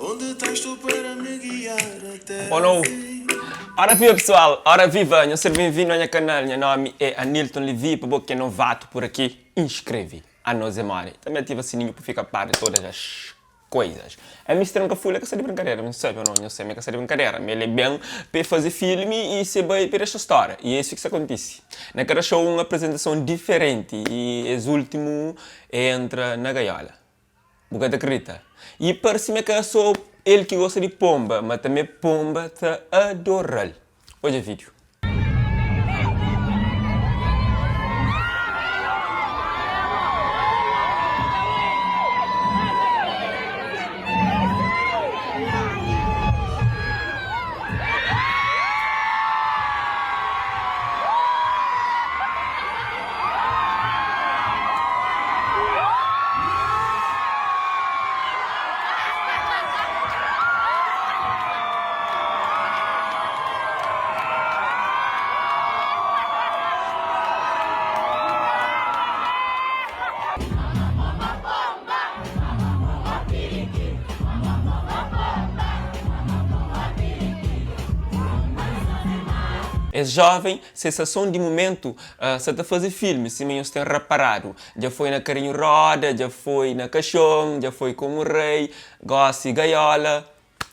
Oh no. Ora viva pessoal, ora viva, nhos ser benvindo a nha canal, nha nome é Anilton Levy, pa bo ki é novato por aqui, inscreve, anos é mole, também ativa sininho pa fica a par de todas as coisas. Ami si tranka fulha ka sta di brinkadera, mi sabi ou não, nho sabi ma ka sta di brinkadera, ma el é ben pa el faze filmi y se bai pa el dexa stória, y é isu ki sta kontisi. Na kada show un apresentason diferenti y es ultimu é entra na gaiola. Bu ka ta kridita? Y parse ma ka so el ki gosta di ponba, ma tanbe ponba ta adora-l. Odja vídiu. Es joven Sensason di mumentu sa ta faze filmi sima nhos ten raparadu. Dja foi na karinhu roda, dja foi na kaxon, dja foi komu rei, gosi gaiola.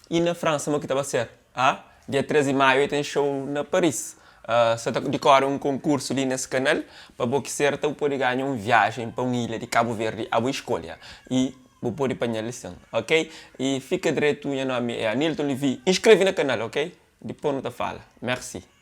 I na Fransa mo ki ta ba ser? Ah? Dia 3 di maiu e ten show na Paris. Sa ta dikore un konkursu li nes kanal pa bo ki serta bu pode ganha un viajen pa un ilha di Kabu Verdi a bu iskolha. I bu pode panha lisen, ok? I fika dretu, nha nomi é Anilton Levy. Inskreve na kanal, ok? Dipos nu ta fala. Merci.